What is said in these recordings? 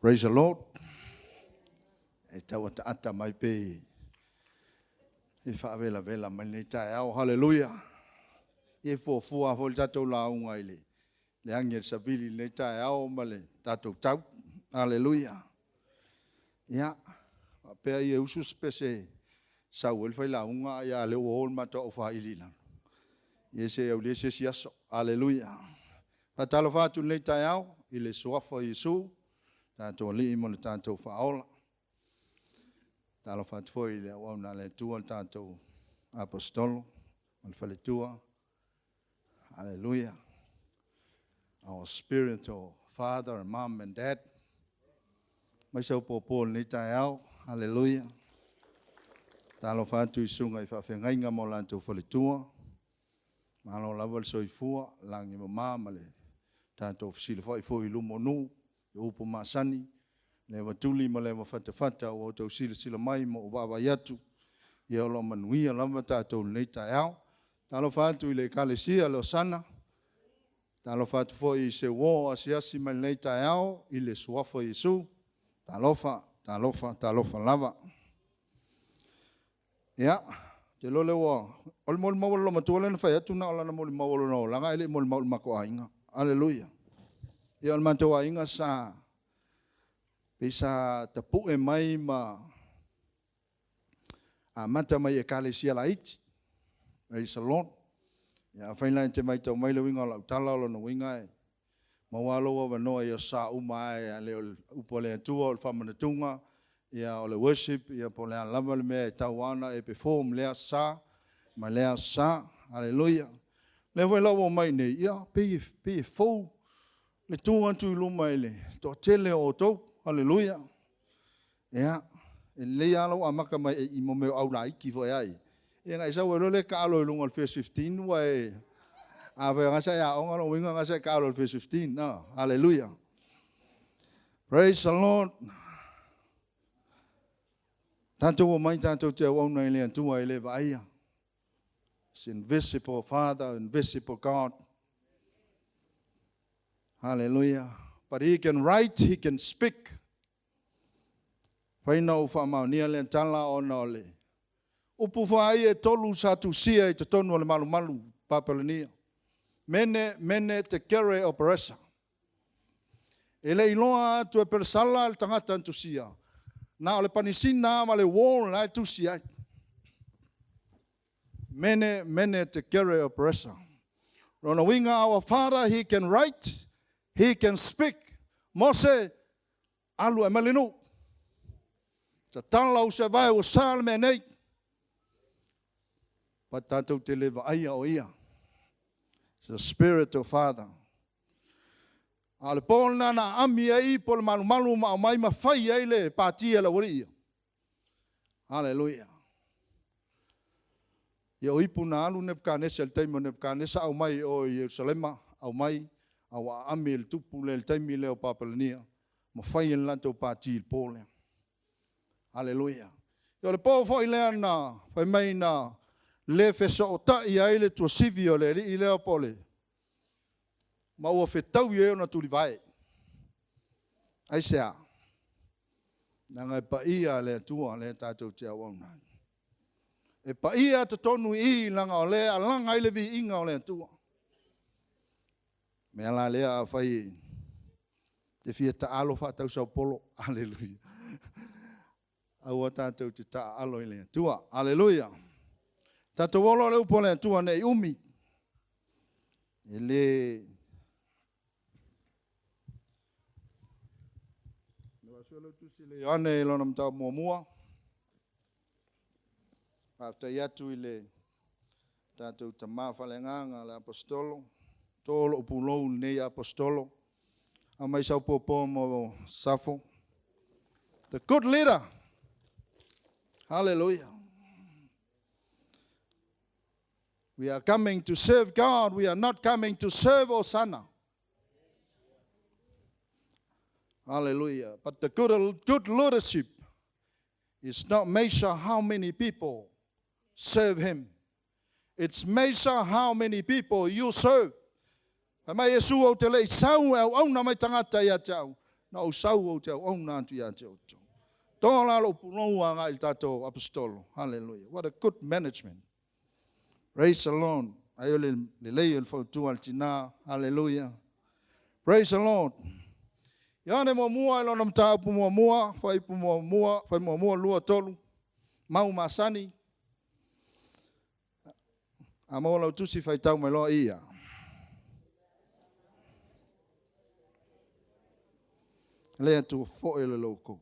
Praise the Lord. E tau ataata mai pe i faavelavela mai lenei taeao. Hallelujah. Ia e fuafua lava foi le tatou lauga i le agi a le savili i lenei taeao ma le tatou tau. Hallelujah. Ia, faapea ai e usu se pese e sau ai le failauga, a o lea ua o le matou aufaili i lalo. Ia se i aulia se isi aso. Hallelujah. E faatalofa atu i lenei taeao i le Suafa o Iesu, lo tatou Alii ma lo tatou Faaola. E faatalofa atu foi i le auauna a le Atua le tatou Aposetolo ma le faletua. Hallelujah. Our spiritual father, mom and dad. Mai sau popo i lenei taeao. Hallelujah. Talofa atu i susuga i faafeagaiga ma o latou faletua. Malo lava le soifua, lagi e mama ma le tatou fesilafai foi i luma o nuu, i upu masani, le ava tuli ma le ava fatafata ua outou silasila mai ma ou vaavaai atu, ia o lo o manuia lava tatou i lenei taeao. Talofa atu i le Ekalesia le Osana, talofa atu foi i se uo o asiasi mai i lenei taeao i le Suafa o Iesu, talofa, talofa, talofa lava. Ia, ou te iloa o lea ua... O le molimau a le olomatua lea na fai atu na o lana molimau o lona olaga ae le i molimau i le matou aiga. Aleluia. Ia o le matou aiga sa pei sa tapue mai ma amata mai i Ekalesia laiti. Praise the Lord. Ia afai la e te matau mai le uiga o lau tala, o lona uiga e maua lava lou avanoa i aso Sa uma lava, a le o le upu a le Atua o le faamanatuga, ia o le worship, ia po o le a lava le mea e tatau lava ona e perform i lea Aso Sa ma lea Aso Sa. Aleluia. O lea foi la ua omai i inei, e pei e fou le tu atu i luma i le toatele o outou. Aleluia. Ia, e lelei lava lou amata mai i mea o aulaiti foi a ia, ia ona e sau ai loa lea e taalo ai i luga o le First 15 ua e... Afai o lena sa e aoga, o lona uiga o lena sa e taalo i le First 15. Hallelujah. Praise the Lord. Tatou omai tatou te auauna i le Atua e le vaaia. It's invisible Father, invisible God. Hallelujah. But he can write, he can speak. Fai na ou faamaonia lea tala ona o le upu faai e tolu sa tusia i totonu o le malumalu Papalania. Mene, mene, tekere o peresa. E le iloa atu e Pelesala le tagata na tusia. Na o le panisina ma le wall la e tusi ai. Mene, mene, tekere o peresa. Lona uiga, our Father, he can write, he can speak. Mose, alu e mai le nuu. Tatala use vae ua sa le mea nei. Pa tatou te le vaaia o ia. It's the spirit of Father. A o le po lena na aami ai ipu o le malumalu ma aumai ma fai ai le pati a le aualii ia. Haleluia. Ia o ipu na alu Nebukanesa i le taimi o Nebukanesa aumai i o i Ierusalema, aumai, a ua aami e le tupu lea i le taimi lea o Papalania, ma fai ai le latou pati i le po lea. Haleluia. Ia o le po foi lea na fai mai na le fesootai ai le tuasivi o le alii lea po o le ma ua fetaui ai ona tulivae. Aisea? Leaga e paia le Atua lea tatou te auauna ai. E paia totonu i i, leaga o lea e alaga ai le viiga o le Atua. O le mea la lea, afai e te fia taalo faatausaupolo, aleluia, aua tatou te taaalo i le Atua. Aleluia. Tatou o loa le upu a le Atua ne i umi. E le... Ioane i lona mataupu muamua. Faafetai atu i le tatou tama faaleagaga le Aposetolo. To lou pulou i lenei Aposetolo. Aumai sau pōpō mo Safo. The good leader. Hallelujah. We are coming to serve God. We are not coming to serve Osana. Hallelujah. But the good leadership is not measure how many people serve him. It's measure how many people you serve. Fai mai Iesu ou te le i sau e auauna mai tagata ia te au. Na ou sau ou te auauna atu ia te outou. To la lou pulou agai i le tatou aposetolo. Hallelujah. What a good management. Praise the Lord. Ai o le lelei o le fautua a le tina. Hallelujah. Praise the Lord. Ioane muamua i lona mataupu muamua, fuaiupu muamua, fai muamua, 2, 3, mau masani. A maua lau tusi faitau mai loa ia. Le Atua foi le loukou.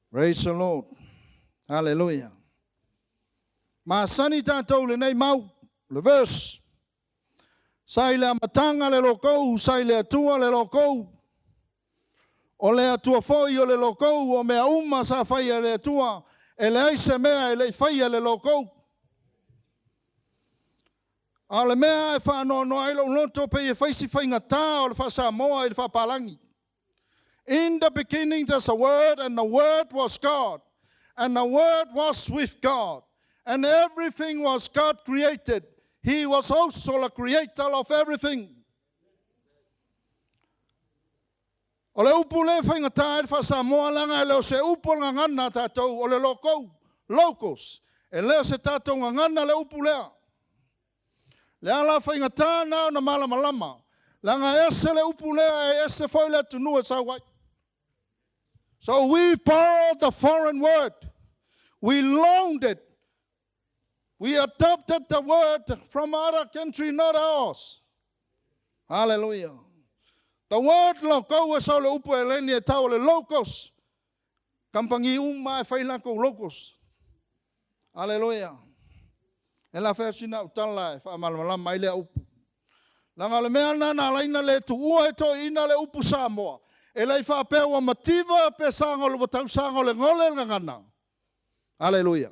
Praise the Lord. Hallelujah. Masani tatou lenei mau, le verse. Sa i le amataga le lokou, sa i le Atua le lokou. O le Atua foi o le lokou, o mea uma sa faia e le Atua, e leai se mea e le i faia e le lokou. A o le mea e faanoanoa ai lou loto pei e fai si faigata o le faa-Samoa i le faapalagi. In the beginning there's a word, and the word was God, and the word was with God, and everything was God created. He was also the creator of everything. O le upu le faigata ai le faa-Samoa leaga e le o se upu o le gagana a tatou, o le lokou, logos. E le o se tatou gagana le upu lea. Le ala faigata na ona malamalama, leaga e ese le upu lea, e ese foi le atunuu e sau ai. So we borrowed the foreign word. We loaned it. We adopted the word from other country, not ours. Hallelujah. The word lokou e sau le upu Eleni e tau o le logos. Kampangi uma e fai lakou logos. Hallelujah. E la fai sina utala e whaamalamalama ai lea upu. Leaga o le mea lena na ala ai ona le tuua e toeaiina le upu Samoa, e le i faapea ua mativa pe saga ua tau sagolegole le gagana. Aleluia.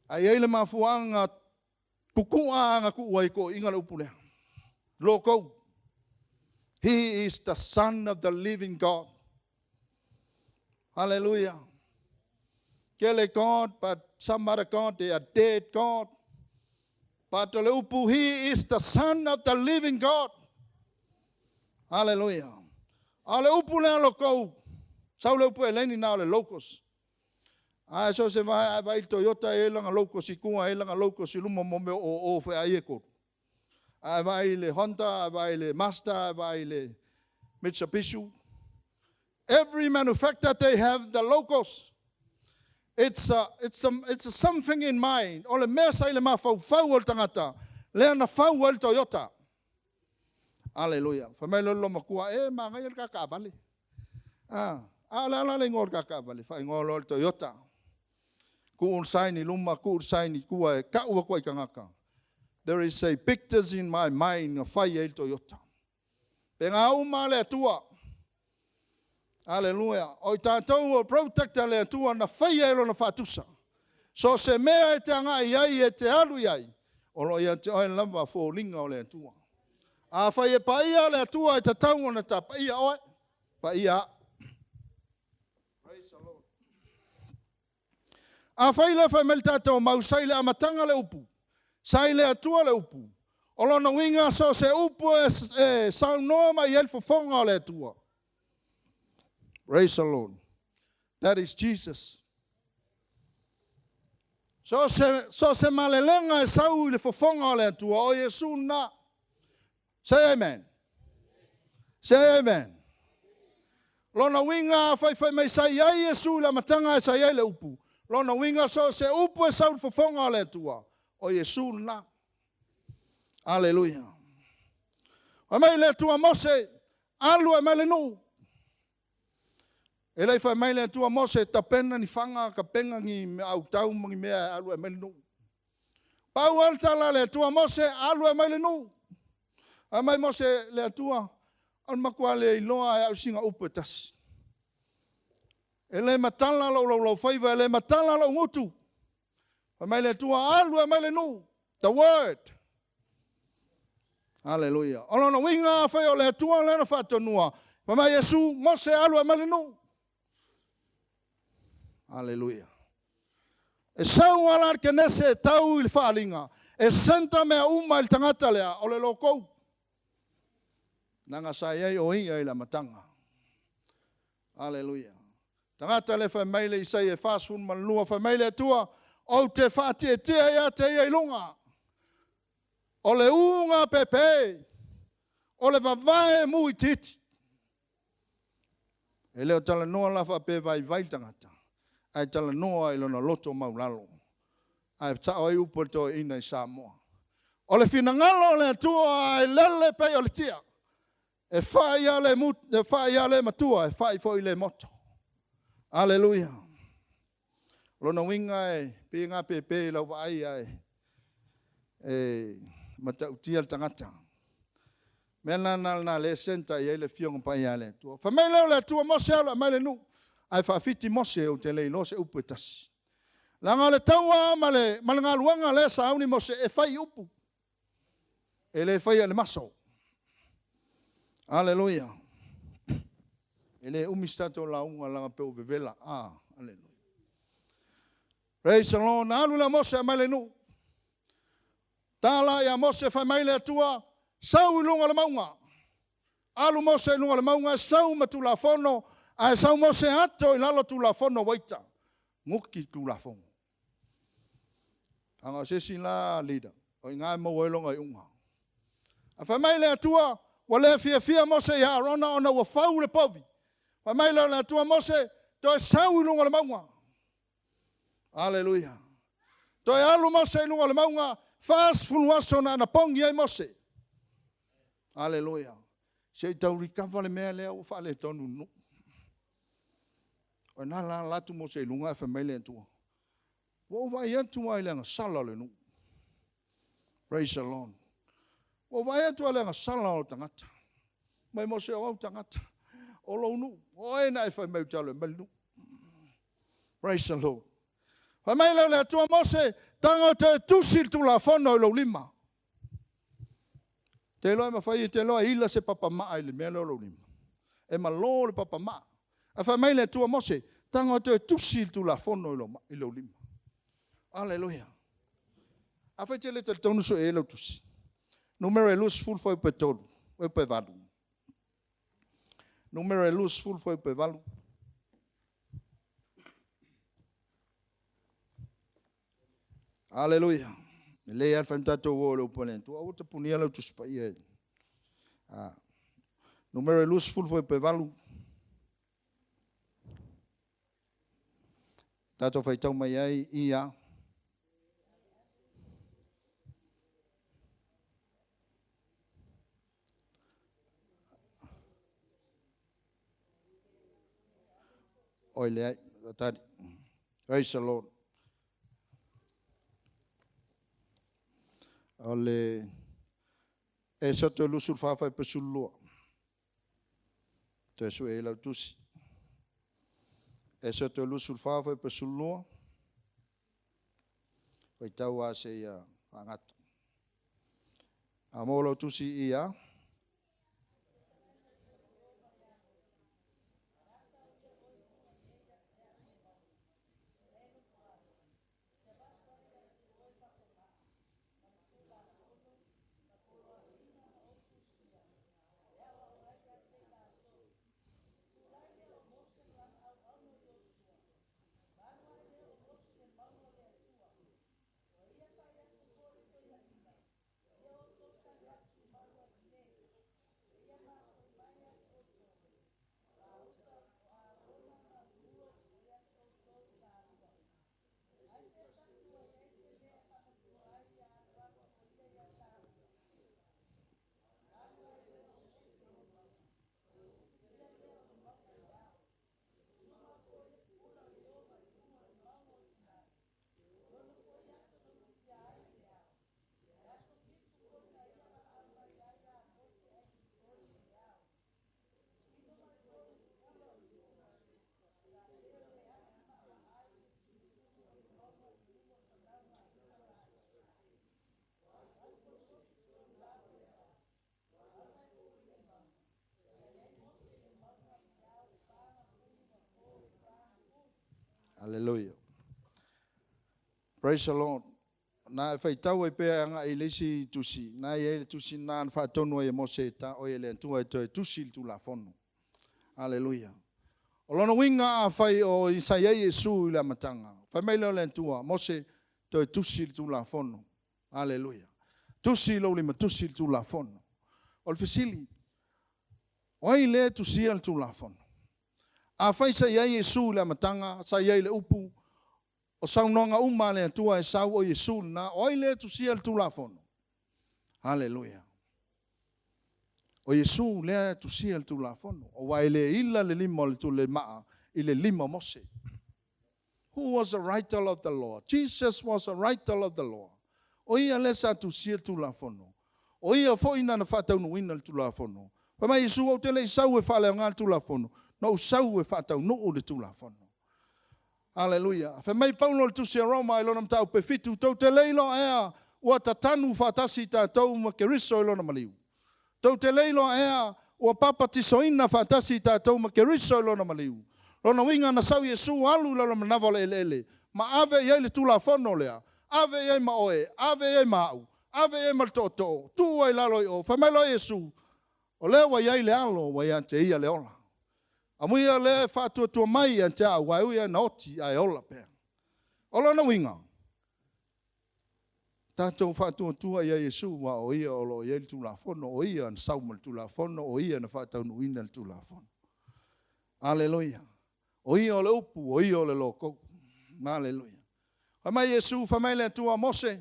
Ae i ai le mafuaaga kukua aga kuu ai toeaiina le upu lea. Lokou. He is the son of the living God. Hallelujah. Kele God, but some other God, they are dead God. But o le upu, he is the son of the living God. Hallelujah. A o le upu lea lokou, sau le upu Eleni na o le logos. A so se vai vai Toyota e langa logos i tua e langa logos i luma mo mea o o whea ai e kolu. A vai le Honda, a vai le Mazda, a vai le Mitsubishi. Every manufacturer, they have the logos. It's a, it's a, it's a something in mind. O le mea sa i le mafaufau o le tagata, lea na fau ai le Toyota. Aleluia. Fai mai loa le loomatua, e manaia le ta taavale. Ah, a o le a la le igoa o le ta taavale? Faaigoa loa le Toyota. Tuu le sign i luma, tuu le sign i tua e tau atu ai i tagata. There is a pictures in my mind na fai ai le Toyota. Pe gā uma le Atua. Aleluia. O i tatou o protect a le Atua na faia e lona faatusa. So se mea e te agai ai, e te alu i ai, o lo o ia te oe lava foliga o le Atua. Afai e paia le Atua e tatau ona tapaia oe, paia au. Praise the Lord. Afai le fai mai le tatou mau sa i le amataga le upu, sa i le Atua le upu, o lona uiga so o se upu e saunoa mai ai le fofoga o le Atua. Praise the Lord. That is Jesus. So se malelega e sau i le fofoga o le Atua, o Iesu na. Say amen. Say amen. Lona uiga afai mai sa i ai Iesu i le amataga e sa i ai le upu. Lona uiga so se upu e sau i le fofoga o le Atua, o Iesu na. Aleluia. Fai mai le Atua Mose, alu e mai le nuu. E le i fai mai le Atua Mose, tapena ni faga, tapena ni meaautau ma ni mea e alu e mai le nuu. Pau lava le tala a le Atua Mose, alu e mai le nuu. Fai mai Mose le Atua, o le matua le iloa e au sina upu e tasi. E le matala lou laulaufaiva, e le matala lou gutu. Fai mai le Atua, alu e mai le nuu. The word. Hallelujah. O lona uiga afai o le Atua lea na faatonua, Fai mai Iesu, Mose alu e aumai le nuu. Aleluia. E sau lava la le kenese e tau i le faaaliga, e centre mea uma i le tagata lea, o le lokou. Leaga sa i ai o ia i le amataga. Aleluia. Tagata lea fai mai le Isaia 42, fai mai le Atua, ou te faatietie ia te ia i luga, o le ugapepe, o le vavae mu itiiti. E le o talanoa la faapea e vaivai le tagata, ae talanoa i lona loto maualalo. Ae sao ai upu a le toeaina i Samoa, o le finagalo o le Atua e lele e pei o le tia, e fai lava le matua, e fai foi le moto. Aleluia. O lona uiga e pei e gapepe i lau vaai ae e matautia le tagata. O le mea la lena o lea e centre i ai le Afioga Paia a le Atua. Fai mai lea o le Atua, Mose alu e aumai le nuu. Ae faafiti Mose ou te le iloa se upu e tasi. Leaga o le taua ma le galuega lea e sauni Mose e fai i upu, e le faia i le maso. Aleluia. E le umi se tatou lauga leaga e pei ua vevela. Praise the Lord. Na alu lea o Mose e aumai le nuu. Ta la ia Mose fai mai le Atua, sau i luga o le mauga. Alu Mose i luga o le mauga sau ma Tulafono, ae sau Mose ato i lalo Tulafono ua ita, nuki Tulafono. Leaga o se isi la leader, o i ina e maua ai lona iuga. Ae fai mai le Atua, ua le fiafia Mose ia Arona ona ua fau le povi. Fai mai lea o le Atua, Mose, toe sau i luga o le mauga. Aleluia. Toe alu Mose i luga o le mauga, 40 aso na anapogi ai Mose. Aleluia. Se i tau recover le mea lea ua faaletonu i le nuu. O lena la alu atu Mose i luga ae fai mai le Atua, ua ou vaai atu lava i le agasala o le nuu. Praise the Lord. Ua ou vaai atu lava i le agasala o tagata. Fai mai Mose, o au tagata, o lou nuu, o oe na e fai mai ou te alu e aumai le nuu. Praise the Lord. Fai mai lea o le Atua, Mose, tago e toe tusi le Tulafono i lou lima. Te iloa e mafai, te iloa e ila se papamaa i le mea lea o lou lima. E malo le papamaa. Ae fai mai le Atua, Mose, tago e toe tusi le Tulafono i lou lima. Aleluia. Afai e te le talitonu, sue i ai lau tusi. Numera e 20 fuaiupu e 3, fuaiupu e 8. Numera e 20 fuaiupu e 8. Aleluia. E lelei lava le fai ma tatou o i le upu a le Atua. Aua ta punia lau Tusi Paia. Ah. Numera e 20 fuaiupu e 8. Tatou faitau mai ai ia. Oi leai, tali. Praise the Lord. O le Esoto 24 fuaiupu 12. Toe sue ai lau tusi. Esoto 24 fuaiupu 12. Faitau a seia faagata. A mo lau tusi ia. Hallelujah. Praise the Lord. Na e faitau ai pea agai i le isi tusi, na e i ai le tusi na na faatonu ai e Mose ta oe le Atua e toe tusi le Tulafono. Hallelujah. O lona uiga afai o sa i ai Iesu i le amataga, fai mai lea o le Atua, Mose, toe tusi le Tulafono. Hallelujah. Tusi i lou limatusi le Tulafono. O le fesili, o ai lea e tusia le Tulafono? Afai sa i ai Iesu i le amataga, sa i ai le upu, o saunoaga uma a le Atua e sau o Iesu lena, o ai lea e tusia le Tulafono? Hallelujah. O Iesu lea e tusia le Tulafono, aua e le ila le lima o le maa i le lima o Mose. Who was the writer of the law? Jesus was the writer of the law. O ia lea sa tusia le Tulafono. O ia foi na na faataunuuina le Tulafono. Fai mai Iesu, ou te le i sau e faaleaoga le Tulafono, na ou sau e faataunuu le Tulafono. Hallelujah. Fai mai Paulo i le tusi a Roma i lona mataupu e 7, tou te le iloa ea ua tatanu faatasi tatou ma Keriso i lona maliu. Tou te le iloa ea ua papatisoina faatasi tatou ma Keriso i lona maliu. Lona uiga na sau Iesu alu i lona manava o le eleele, ma ave i ai le Tulafono lea, ave i ai ma oe, ave i ai ma au, ave i ai ma le tootoo, tuu ai lalo i o. Fai mai loa Iesu, o lea ua i ai le alo ua ia te ia le ola. Amuia lea e faatuatua mai ia te au, ae ui lava ina oti ae ola pea. O lona uiga, tatou faatuatua ia Iesu, aua o ia o lo o i ai le Tulafono, o ia na sau ma le Tulafono, o ia na faataunuuina le Tulafono. Hallelujah. O ia o le upu, o ia o le lokou. Hallelujah. Fai mai Iesu, fai mai le Atua, Mose,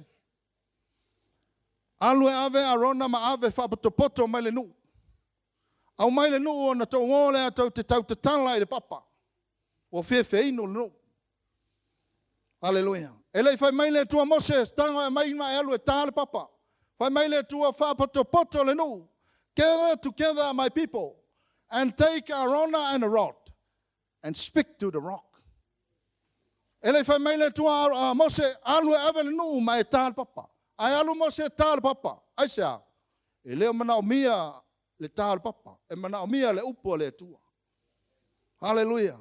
alu e ave Arona ma ave faapotopoto mai le nuu. Aumai le nuu ona tou o lea tou te tautatala i le papa. Ua fefe inu le nuu. Hallelujah. E le i fai mai le Atua Mose, tago e mai ma e alu e ta le papa. Fai mai le Atua, faapotopoto le nuu. Gather together my people and take Arona and a rod and speak to the rock. E le i fai mai le Atua Mose, alu e ave le nuu ma e ta le papa. Ae alu Mose e ta le papa. Aisea? E le o manaomia le ta o le papa. E manaomia le upu a le Atua. Hallelujah.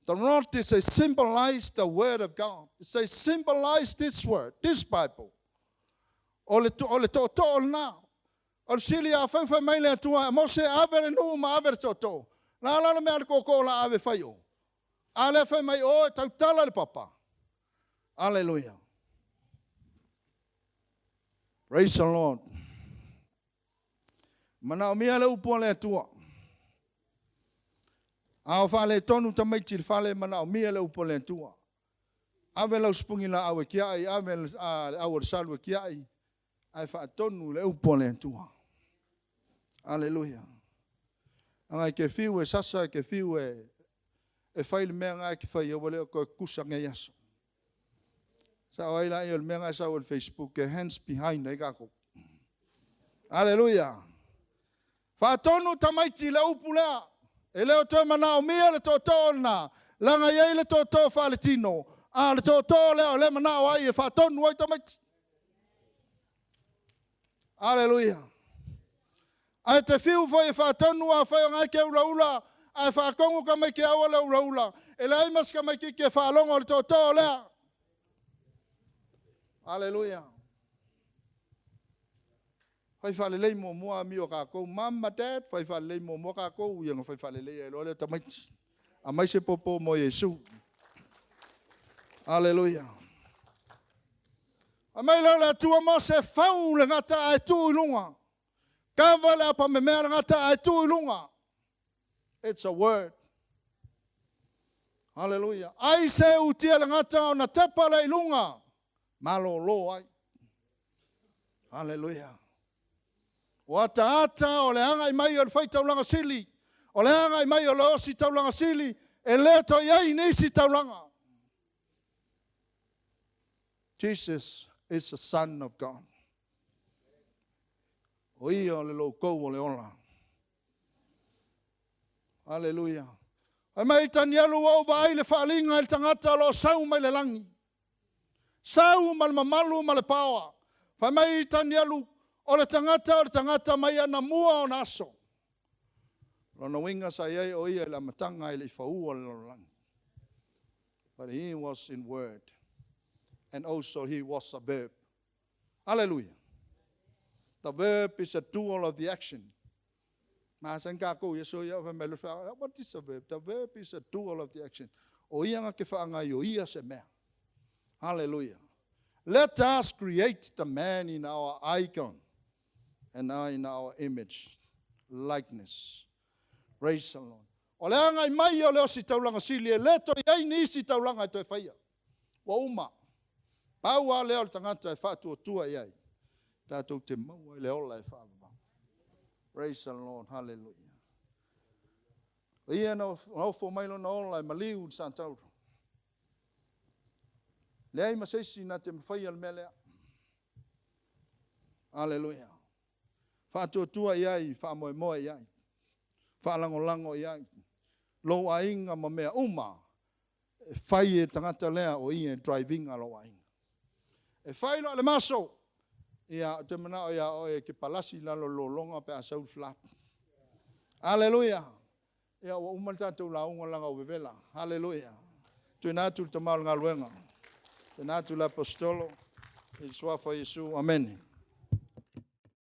The rod is a symbolize the word of God. It's a symbolize this word, this Bible. O le tootoo lena. O le sili a fai mai le Atua, Mose ave le nuu ma ave le tootoo. La la le mea le koko la ave fai o. A le fai mai o e tautala le papa. Hallelujah. Praise the Lord. Manaomia le upu a le Atua. A o faaletonu tamaiti i le fale, manaomia le upu a le Atua. Ave lau sipugi laau e tiai, ave le au o le salu e tiai, ae faatonu le upu a le Atua. Hallelujah. Anga e ke fiu e sasa, e ke fiu e fai le mea ngai ke fai, ua le o koe kusa ngai aso. Sa o ai la i o le mea ngai sa o le Facebook, e hands behind ai kako. Hallelujah. Faatonu tamaiti le upu lea. E le o toe manaomia le tootoo lena. Laga i ai le tootoo faaletino. A le tootoo lea o le manao ai e faatonu ai tamaiti. Hallelujah. Ae te fiu foi e faatonu a fai o ngai ke ulaula, ae faakongo ka mai ke aua le ulaula. E leai ma se tamaitiiti e faalogo i le tootoo lea. Hallelujah. Fai faalelei muamua amio a kākou. Mom ma dad, fai faalelei muamua kākou, ia na fai faalelei ai loa lea tamaiti. Aumai se popo mo Iesu. Hallelujah. Aumai lea o le Atua Mose, fau le gata ae tuu i luga. Kava le apamemea le gata ae tuu i luga. It's a word. Hallelujah. Ai se utia le gata ona tepa le i luga. Malolo ai. Hallelujah. O ataata o le agai mai o le faitaulaga sili. O le agai mai o le osi taulaga sili. E le toe i ai nisi taulaga. Jesus is the Son of God. O ia o le loukou o le ola. Hallelujah. Fai mai Tanielu ua ou vaai le faaaliga i le tagata o lo o sau mai le lagi. Sau ma le mamalu ma le paoa. Fai mai Tanielu, o le tagata mai anamua ona aso. Lona uiga sa i ai o ia i le amataga e le i faua le lalolagi. But he was in word. And also he was a verb. Hallelujah. The verb is a dual of the action. What is a verb? The verb is a dual of the action. O ia nga ke whaangai o ia se mea. Hallelujah. Let us create the man in our icon and in our image, likeness. Praise the Lord. O le agai mai o le ositaulaga sili e le toe i ai nisi taulaga e toe faia. Ua uma. Pau lava lea o le tagata e faatuatua i ai. Tatou te maua i le ola e faavavau. Praise the Lord. Hallelujah. O ia na ofo mai lona ola e maliu i le satauro. Leai ma se isi na te mafaia le mea lea. Hallelujah. Faatuatua i ai, faamoemoe i ai, faalagolago i ai. Lou aiga ma mea uma, e fai e tagata lea o ia e drive ina lou aiga. E fai loa le maso, ia ou te manao ia oe e te palasi i lalo o le lologa pe a sau le flood. Aleluia! Ia ua uma le tatou lauga leaga ua vevela. Aleluia! Tuuina atu i le tama o le galuega. Tuuina atu i le Aposetolo i le Suafa o Iesu. Amene.